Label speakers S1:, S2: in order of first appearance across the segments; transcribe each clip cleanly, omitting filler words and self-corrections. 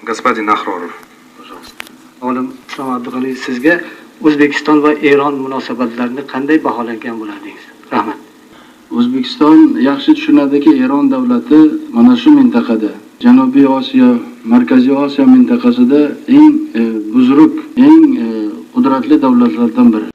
S1: Господин Ахроров, пожалуйста.
S2: Olim Islom Abdug'aniyevich, sizga O'zbekiston va Eron munosabatlarini qanday baholangan bo'lardingiz? Rahmat.
S3: O'zbekiston yaxshi tushunadiki, Eron davlati mana shu mintaqada, Janubiy Osiyo, Markaziy Osiyo mintaqasida eng buzruk, eng qudratli davlatlardan biri.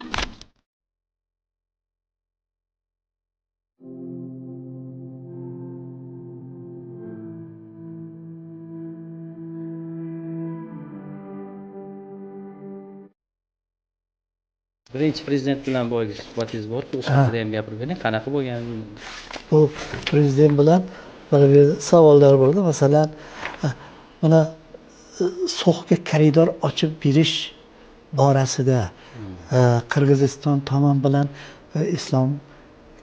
S4: Birinchi prezident bilan bo'lgan suhbatingiz borku, o'sha haqida ham gapirib bering, qanaqa bo'lgan?
S5: Bu prezident bilan mana bu savollar bo'ldi. Masalan, mana So'xga koridor ochib berish borasida Qirg'iziston tomon bilan Islom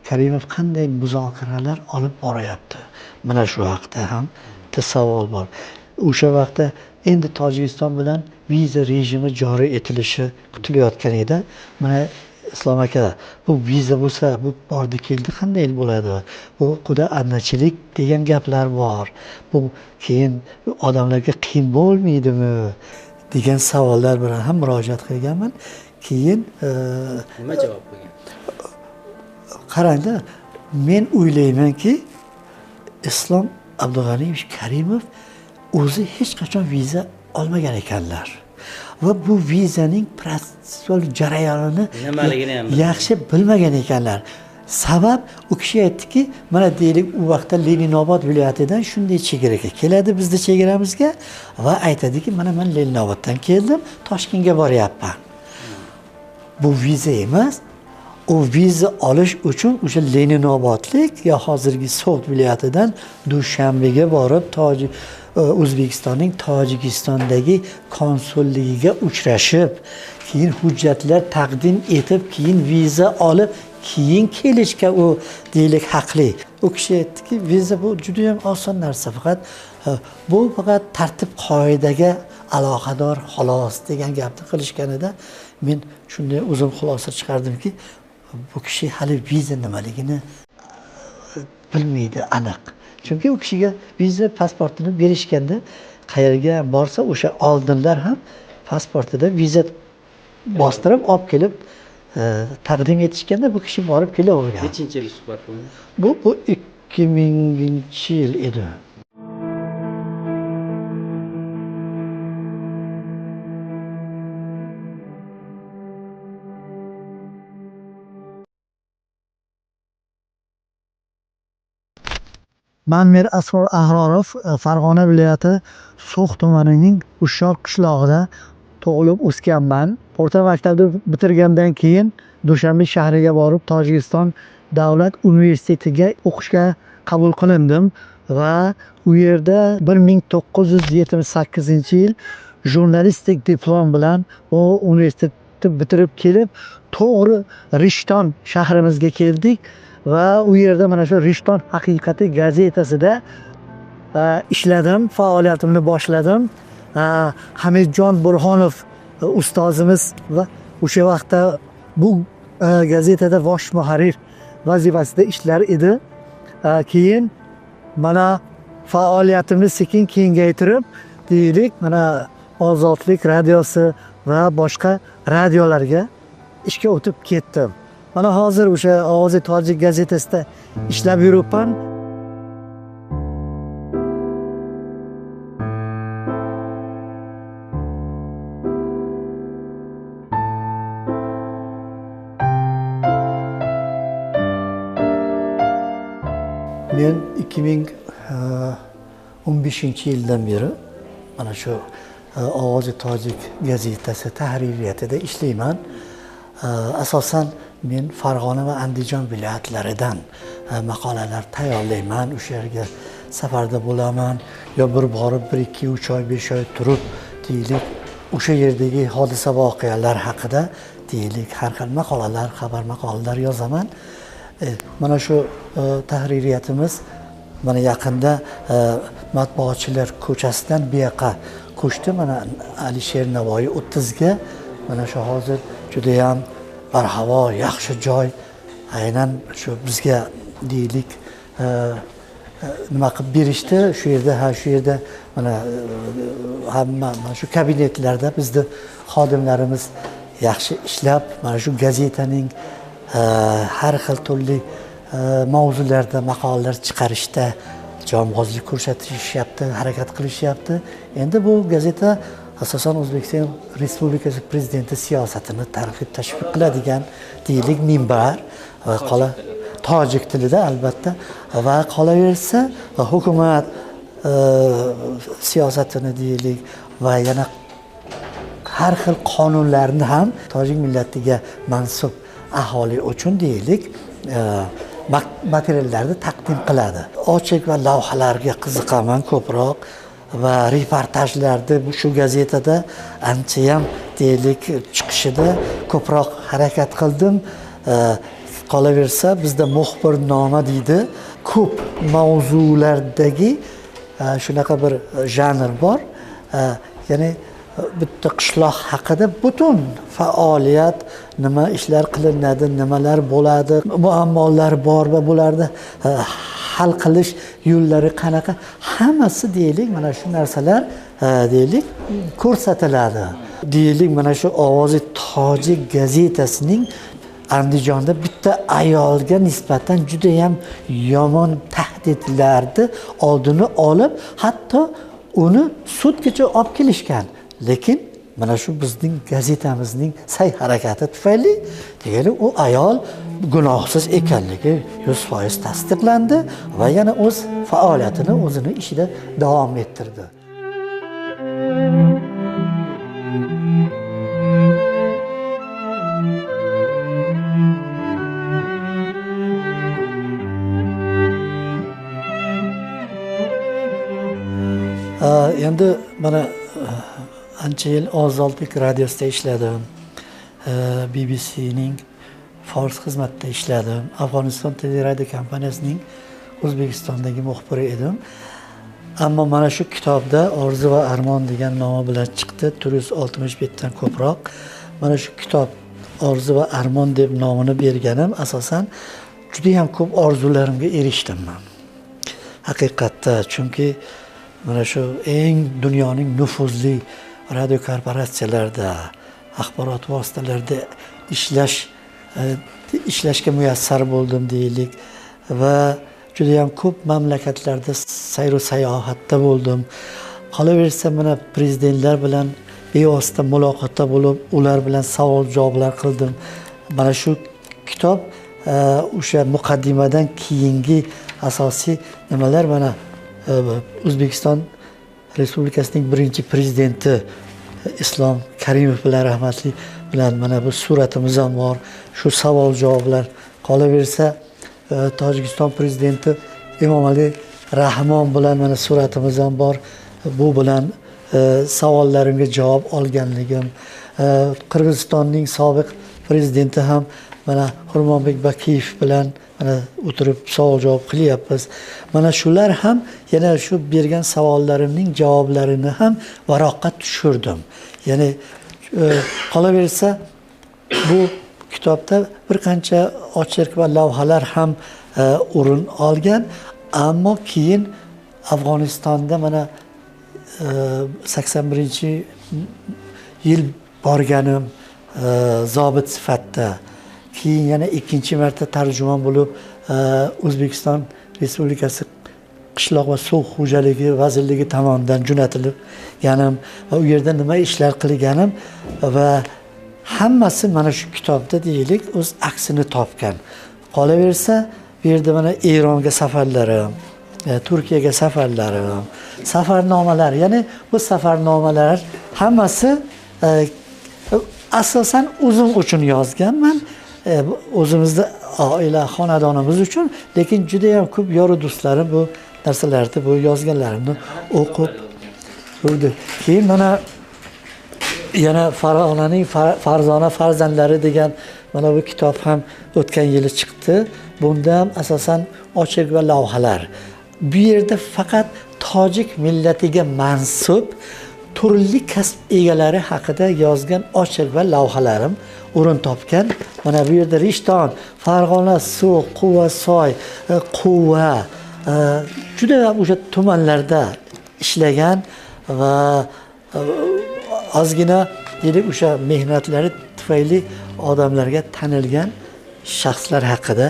S5: Karimov qanday muzokaralar olib boryapti? Mana shu haqda ham bitta savol bor. O'sha vaqtda endi Tojikiston bilan viza rejimi joriy etilishi kutilayotgan edi. Mana Islom aka, bu viza bo'lsa, bu bordi keldi qanday bo'ladi? Bu quda adnachilik degan gaplar bor. Bu keyin odamlarga qiyin bo'lmaydimi degan savollar bilan ham murojaat qilganman. Keyin
S4: nima javob bo'lgan?
S5: Qarangda, men o'ylaymanki, Islom Abdug'aniyevich Karimov o'zi hech qachon viza olmagan ekanlar va bu vizaning protsessual jarayonini
S4: nimaligini ham
S5: yaxshi bilmagan ekanlar. Sabab, u kishi aytdiki, mana deylik, u vaqtda Leninobod viloyatidan shunday chegaraga keladi bizni chegaramizga va aytadiki, mana men Leninoboddan keldim, Toshkentga boryapman. Bu viza emas. U viza olish uchun o'sha Leninobodlik yo hozirgi So'g'd viloyatidan Dushanbega borib, O'zbekistonning Tojikistondagi konsulligiga uchrashib, keyin hujjatlar taqdim etib, keyin viza olib, keyin kelishga u deylik haqli. U kishi aytdiki, viza bu juda ham oson narsa, faqat bu faqat tartib qoidaga aloqador xolos degan gapni qilishganida men shunday o'zim xulosa chiqardimki, bu kishi hali viza nimaligini bilmaydi aniq. Chunki u kishiga viza pasportini berishganda qayerga borsa o'sha oldinlar ham pasportida viza bostirib olib kelib taqdim etishganda bu kishi borib kelavergan.
S4: Nechinchi yil suhbat bo'lgan?
S5: Bu 2000-yil edi. Man Mir Asror Ahrorov, Farg'ona viloyati So'x tumanining Ushshoq qishlog'ida tug'ilib o'sganman. O'rta maktabni bitirgandan keyin Dushanbe shahriga borib, Tojikiston davlat universitetiga o'qishga qabul qilindim va u yerda 1978-yil jurnalistik diplom bilan u universitetni bitirib kelib, to'g'ri Rishton shahrimizga keldik va u yerda mana shu Rishton haqiqati gazetasida ishladim, faoliyatimni boshladim. Hamidjon Burxonov ustozimiz va o'sha vaqtda bu gazetada bosh muharrir vazifasida ishlar edi. Keyin mana faoliyatimni sekin kengaytirib, deylik, mana Ozodlik radiosi va boshqa radiolarga ishga o'tib ketdim. Mana hozir o'sha Ovozi Tojik gazetasida ishlab yuribman. Men 2015-yildan beri mana shu Ovozi Tojik gazetasi tahririyatida ishlayman. Asosan men Farg'ona va Andijon viloyatlaridan maqolalar tayyorlayman. O'sha yerga safarda bo'laman, yo bir borib 1, 2, 3 oy, 5 oy turib, deylik, o'sha yerdagi hodisa voqealar haqida deylik har xil maqolalar, xabar maqolalar yozaman. Mana shu tahririyatimiz mana yaqinda matbuotchilar ko'chasidan bu yoqqa ko'chdi. Mana Alisher Navoiy 30 ga mana shu hozir juda ham barhavo, yaxshi joy. Aynan shu bizga deylik nima qilib berishdi. Shu yerda, ha, shu yerda mana hamma mana shu kabinetlarda bizni xodimlarimiz yaxshi ishlab, mana shu gazetaning har xil turli mavzularda maqolalar chiqarishda jonbozlik ko'rsatishyapti, harakat qilishyapti. Endi bu gazeta asosan O'zbekiston Respublikasi prezidenti siyosatini targ'ib tashviq qiladigan deylik minbar va qola tojik tilida albatta, va qolaversa hukumat siyosatini deylik va yana har xil qonunlarni ham tojik millatiga mansub aholi uchun deylik materiallarni taqdim qiladi. Ochiq va lavhalarga qiziqaman ko'proq va reportajlarni shu gazetada anchayam deylik chiqishida ko'proq harakat qildim. Qolaversa bizda muxbirnoma deydi, ko'p mavzulardagi shunaqa bir janr bor. Ya'ni bitta qishloq haqida butun faoliyat, nima ishlar qilinadi, nimalar bo'ladi, muammolar bor va bularni hal qilish yo'llari qanaqa, hammasi deylik mana shu narsalar deylik ko'rsatiladi. Deylik mana shu Ovozi Tojik gazetasining Andijonda bitta ayolga nisbatan juda ham yomon tahdidlarni oldini olib, hatto uni sudgacha olib kelishgan. Lekin mana shu bizning gazetamizning sa'y harakati tufayli degani u ayol gunohsiz ekanligi 100% tasdiqlandi va yana o'z faoliyatini o'zini ishida davom ettirdi. Endi mana ancha yil Ozodlik radiosida ishladim. BBCning fors xizmatida ishladim. Afg'oniston teleradio kompaniyasining O'zbekistondagi muxbiri edim. Ammo mana shu kitobda Orzu va Armon degan nomi bilan chiqdi. 460 betdan ko'proq. Mana shu kitob Orzu va Armon deb nomini berganim asosan juda ham ko'p orzularimga erishdim men. Haqiqatda, chunki mana shu eng dunyoning nufuzli radio korporatsiyalarida, axborot vositalarida ishlashga muyassar bo'ldim deylik va juda ham ko'p mamlakatlarda sayr sayohatda bo'ldim. Qolaversa mana prezidentlar bilan bevosita muloqotda bo'lib, ular bilan savol-javoblar qildim. Mana shu kitob o'sha muqaddimadan keyingi asosiy nimalar mana O'zbekiston Respublikasining birinchi prezidenti Islom Karimov bilan rahmatli bilan mana bu suratimiz ham bor. Shu savol-javoblar. Qolaversa Tojikiston prezidenti Emomali Rahmon bilan mana suratimiz ham bor. Bu bilan savollarimga javob olganligim. Qirg'izistonning sobiq prezidenti ham mana Xurmonbek Bakiyev bilan mana o'tirib savol-javob qilyapmiz. Mana shular ham yana shu bergan savollarimning javoblarini ham varoqqa tushirdim. Ya'ni qolaversa bu kitobda bir qancha ocherk va lavhalar ham o'rin olgan, ammo keyin Afg'onistonda mana 81-yil borganim zobit sifatida, keyin yana ikkinchi marta tarjimon bo'lib O'zbekiston Respublikasi Qishloq va suv xo'jaligi vazirligi tomonidan jo'natilganim va u yerda nima ishlar qilganim va hammasi mana shu kitobda deylik o'z aksini topgan. Qolaversa bu yerda mana Eronga safarlarim, Turkiyaga safarlarim, safarnomalar, ya'ni bu safarnomalar hammasi asosan o'zim uchun yozganman. O'zimizni oila, xonadonimiz uchun, lekin juda ham ko'p yoru do'stlarim bu narsalarni, bu yozganlarimni o'qib turdi. Keyin mana yana Farg'onaning Farzona farzandlari degan mana bu kitob ham o'tgan yili chiqdi. Bunda ham asosan ochiq va lavhalar. Bu yerda faqat tojik millatiga mansub turli kasb egalari haqida yozgan ochiq va lavhalarim o'rin topgan. Mana bu yerda Rishton, Farg'ona, Suv, Quvasoy, Quva, Juda o'sha tumanlarda ishlagan va ozgina deylik o'sha mehnatlari tufayli odamlarga tanilgan shaxslar haqida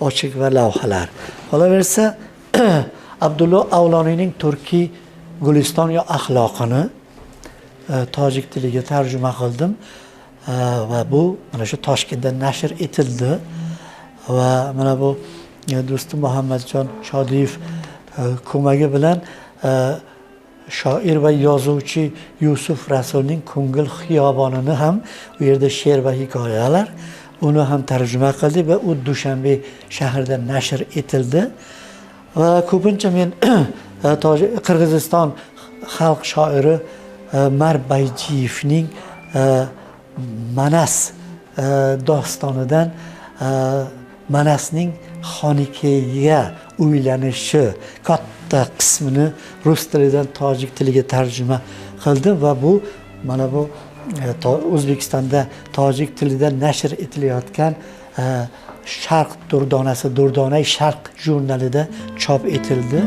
S5: ochiq va lavhalar. Qolaversa, Abdullo Avloniyning Turkiy Guliston yo axloqini tojik tiliga tarjima qildim va bu mana shu Toshkentda nashr etildi va mana bu do'stim Muhammadjon Shodiyev ko'magi bilan shoir va yozuvchi Yusuf Rasulning Ko'ngil xiyobonini ham u yerda she'r va hikoyalar uni ham tarjima qildik va u Dushanbe shahrida nashr etildi. Va ko'pincha men Qirg'iziston xalq shoiri Marbayjiyevning Manas dostonidan Manasning Xonikeyiga uylanishi katta qismini rus tilidan tojik tiliga tarjima qildim va bu mana bu O'zbekistonda tojik tilida nashr etilayotgan Sharq durdonasi, Durdonai Sharq jurnalida chop etildi.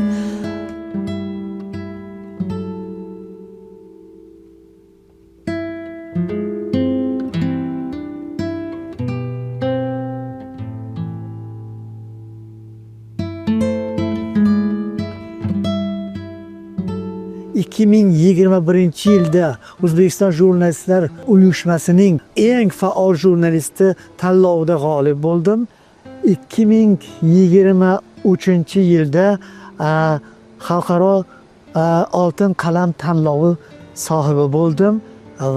S5: ...2021-yilda O'zbekiston jurnalistlar uyushmasining eng faol jurnalisti tanlovida g'olib bo'ldim. 2023-yilda xalqaro oltin qalam tanlovi sohibi bo'ldim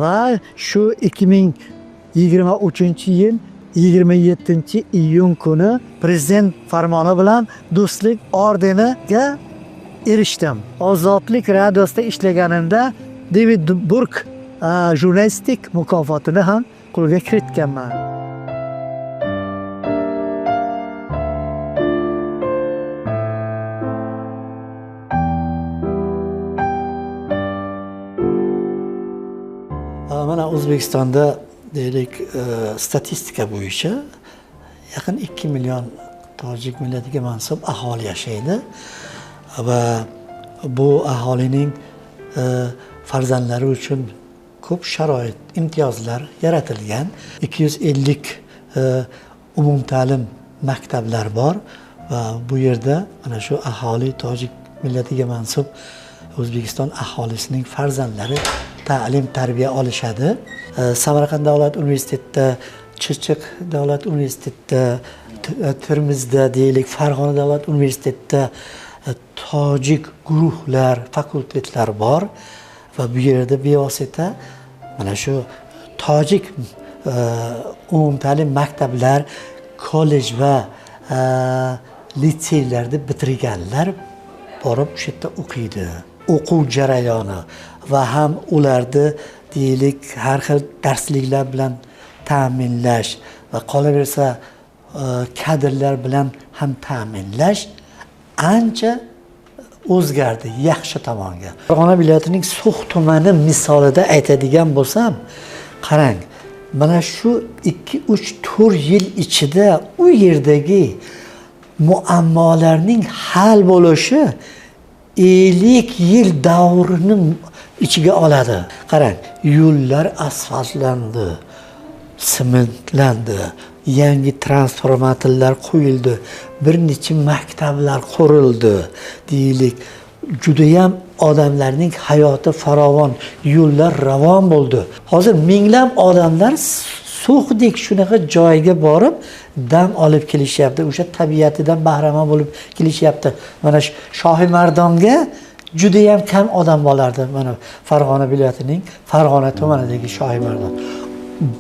S5: va shu 2023-yil 27-iyun kuni prezident farmoni bilan Do'stlik ordeniga erishdim. Ozodlik radiosida ishlaganimda David Burk jurnalistik mukofotini ham qo'lga kiritganman. Mana O'zbekistonda deylik statistika bo'yicha yaqin 2 million tojik millatiga mansub aholi yashaydi. Va bu aholining farzandlari uchun ko'p sharoit, imtiyozlar yaratilgan. 250 umumta'lim maktablar bor va bu yerda mana shu aholi tojik millatiga mansub O'zbekiston aholisining farzandlari ta'lim tarbiya olishadi. Samarqand davlat universitetida, Chirchiq davlat universitetida, Termizda deylik, Farg'ona davlat universitetida tojik guruhlar, fakultetlar bor va bu yerda bevosita mana shu tojik umumta'lim maktablar, kollej va litseylarda bitirganlar borib o'sha yerda o'qiydi. O'quv jarayoni va ham ularni deylik har xil darsliklar bilan ta'minlash va qolaversa kadrlar bilan ham ta'minlash ancha o'zgardi yaxshi tomonga. Farg'ona viloyatining So'x tumani misolida aytadigan bo'lsam, qarang, mana shu 2, 3, 4 yil ichida u yerdagi muammolarning hal bo'lishi 50 yil davrini ichiga oladi. Qarang, yo'llar asfaltlandi, sementlandi, yangi transformatorlar qo'yildi, bir necha maktablar qurildi, deylik. Judayam odamlarning hayoti farovon, yo'llar ravon bo'ldi. Hozir minglab odamlar So'xdek shunaqa joyga borib dam olib kelishyapti, o'sha tabiatidan bahramand bo'lib kelishyapti. Mana shu Shohimardonga judayam kam odam bo'lardi. Mana Farg'ona viloyatining Farg'ona tumanidagi Shohimardon.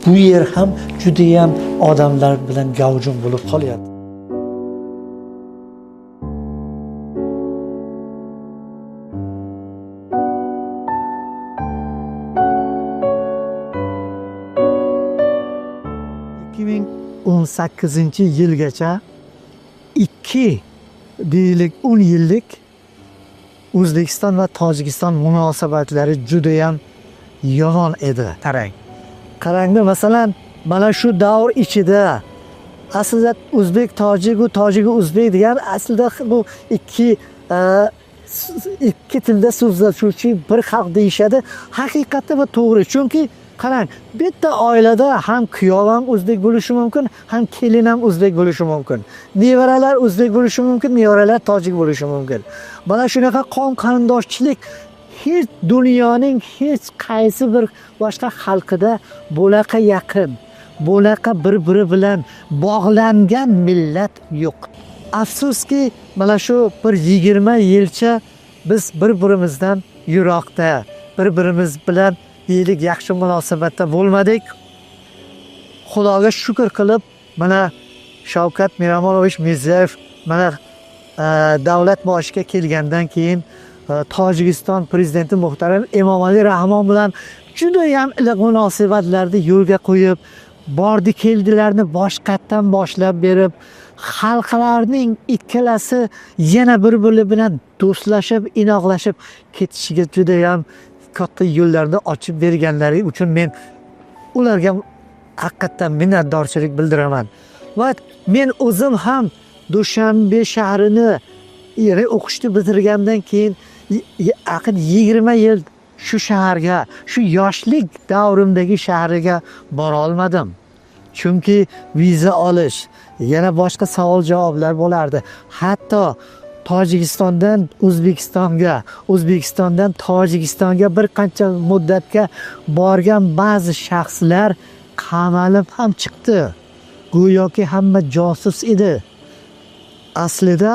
S5: Bu yer ham judayam odamlar bilan gavjum bo'lib qolyapti. ...2018-yilgacha 2 deylik 10 yillik O'zbekiston va Tojikiston munosabatlari judayam yomon edi. Qarang. Qarangda, masalan, mana shu davr ichida Aslida o'zbek tojik u tojik o'zbek degan aslida bu ikki tilda so'zlashuvchi bir xalq deyishadi. Haqiqatda bu to'g'ri, chunki qarang, bitta oilada ham kuyov ham o'zbek bo'lishi mumkin, ham kelin ham o'zbek bo'lishi mumkin. Nevaralar o'zbek bo'lishi mumkin, nevaralar tojik bo'lishi mumkin. Mana shunaqa qon qarindoshchilik hech dunyoning hech qaysi bir boshqa xalqida bunaqa yaqin, bunaqa bir-biri bilan bog'langan millat yo'q. Afsuski, mana shu bir 20 yilcha biz bir-birimizdan yiroqda, bir-birimiz bilan deylik yaxshi munosabatda bo'lmadik. Xudoga shukr qilib, mana Shavkat Miromonovich Mirziyoyev mana davlat boshiga kelgandan keyin Tojikiston prezidenti muhtaram Emomali Rahmon bilan juda ham iliq munosabatlarni yo'lga qo'yib, bordi keldilarni boshqatdan boshlab berib, xalqlarning ikkalasi yana bir-biri bilan do'stlashib, inoqlashib ketishiga juda ham katta yo'llarni ochib berganlari uchun men ularga haqiqatdan minnatdorchilik bildiraman. Va men o'zim ham Dushanbe shahrini o'qishni bitirgandan keyin yaqin 20 yil shu shaharga, shu yoshlik davrimdagi shahriga bora olmadim. Chunki viza olish, yana boshqa savol javoblar bo'lardi. Hatto Tojikistondan O'zbekistonga, O'zbekistondan Tojikistonga bir qancha muddatga borgan ba'zi shaxslar qamalib ham chiqdi. Go'yoki hamma josus edi. Aslida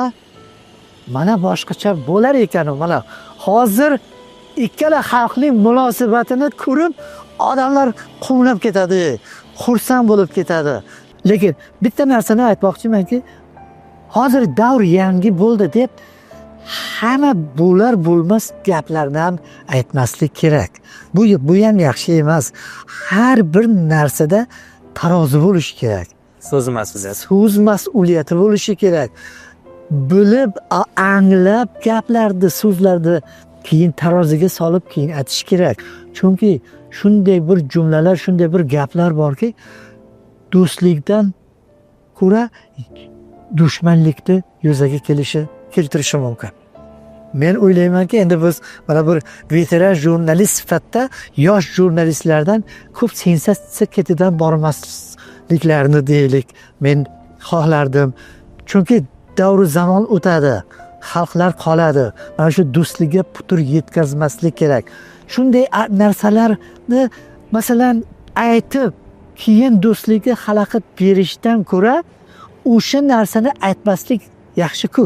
S5: mana boshqacha bo'lar ekan. Mana hozir ikkala xalqning munosabatini ko'rib odamlar quvnab ketadi, xursand bo'lib ketadi. Lekin bitta narsani aytmoqchimanki, hozir davr yangi bo'ldi deb hamma bo'lar bo'lmas gaplarni ham aytmaslik kerak. Bu ham yaxshi emas. Har bir narsada tarozi bo'lishi kerak.
S4: So'z mas'uliyati.
S5: So'z mas'uliyati bo'lishi kerak. Bilib, anglab gaplarni, so'zlarni keyin taroziga solib keyin aytish kerak. Chunki shunday bir jumlalar, shunday bir gaplar borki, do'stlikdan ko'ra dushmanlikni yuzaga keltirishi mumkin. Men o'ylaymanki, endi biz mana bir veteran jurnalist sifatida yosh jurnalistlardan ko'p sensatsiya ketidan bormasliklarini deylik. Men xohlardim. Chunki davru zamon o'tadi, xalqlar qoladi. Mana shu do'stlikka putur yetkazmaslik kerak. Shunday narsalarni masalan aytib, keyin do'stlikka xalaqit berishdan ko'ra o'sha narsani aytmaslik yaxshi-ku.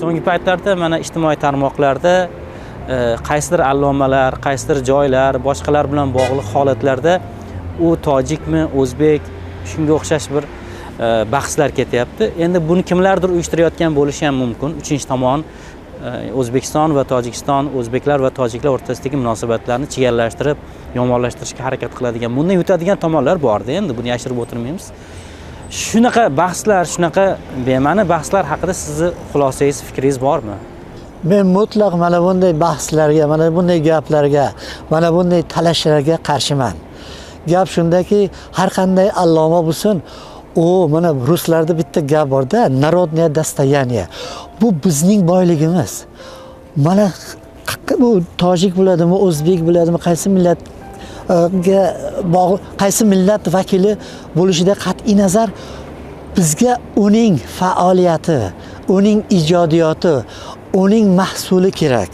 S4: So'nggi paytlarda mana ijtimoiy tarmoqlarda qaysidir allomalar, qaysidir joylar, boshqalar bilan bog'liq holatlarda u tojikmi, o'zbek, shunga o'xshash bir bahslar ketyapti. Endi buni kimlardir uyushtirayotgan bo'lishi ham mumkin. Uchinchi tomon O'zbekiston va Tojikiston, o'zbeklar va tojiklar o'rtasidagi munosabatlarni chigallashtirib, yomonlashtirishga harakat qiladigan, bundan yutadigan tomonlar bordi. Endi buni yashirib o'tirmaymiz. Shunaqa bahslar, shunaqa bema'ni bahslar haqida sizni xulosangiz, fikringiz bormi?
S5: Men mutlaq mana bunday bahslarga, mana bunday gaplarga, mana bunday talashlarga qarshiman. Gap shundaki, har qanday alloma bo'lsin, u mana ruslarda bitta gap borda, народное достояние. Bu bizning boyligimiz. Mana bu tojik bo'ladimi, o'zbek bo'ladimi, qaysi millatga bog'liq, qaysi millat vakili bo'lishidan qat'iy nazar bizga uning faoliyati, uning ijodiyoti, uning mahsuli kerak.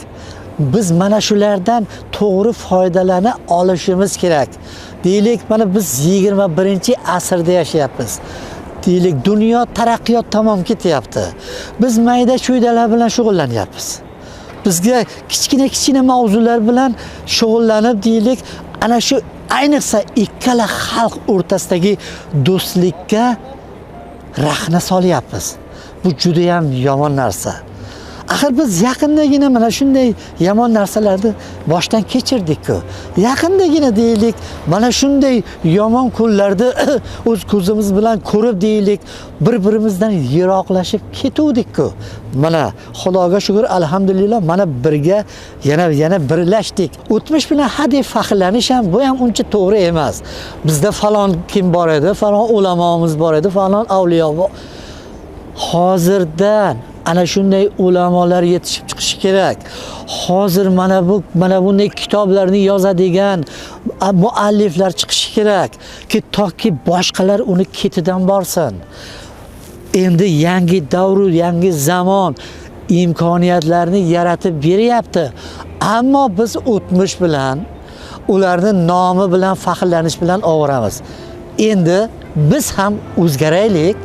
S5: Biz mana shulardan to'g'ri foydalana olishimiz kerak. Deylik, mana biz 21-asrda yashayapmiz. Deylik, dunyo taraqqiyot tomon ketyapti. Biz mayda-chuydalar bilan shug'ullanyapmiz. Bizga kichkina-kichkina mavzular bilan shug'ullanib, deylik, ana shu ayniqsa ikkala xalq o'rtasidagi do'stlikka rahna solyapmiz. Bu juda ham yomon narsa. Axir biz yaqindagina mana shunday yomon narsalarni boshdan kechirdik-ku. Yaqindagina deylik, mana shunday yomon kunlarni o'z ko'zimiz bilan ko'rib deylik, bir-birimizdan yiroqlashib ketuvdik-ku. Mana Xudoga shukr, alhamdulillah, mana birga yana birlashdik. O'tmish bilan hadeb faxrlanish ham bu ham uncha to'g'ri emas. Bizda falon kim bor edi, falon ulamomiz bor edi, falon avliyo. Hozirdan ana shunday ulamolar yetishib chiqishi kerak. Hozir mana bunday kitoblarni yozadigan mualliflar chiqishi kerak ki toki boshqalar uni ketidan borsin. Endi yangi davr, yangi zamon imkoniyatlarni yaratib beryapti. Ammo biz o'tmish bilan, ularning nomi bilan faxrlanish bilan ovoramiz. Endi biz ham o'zgaraylik.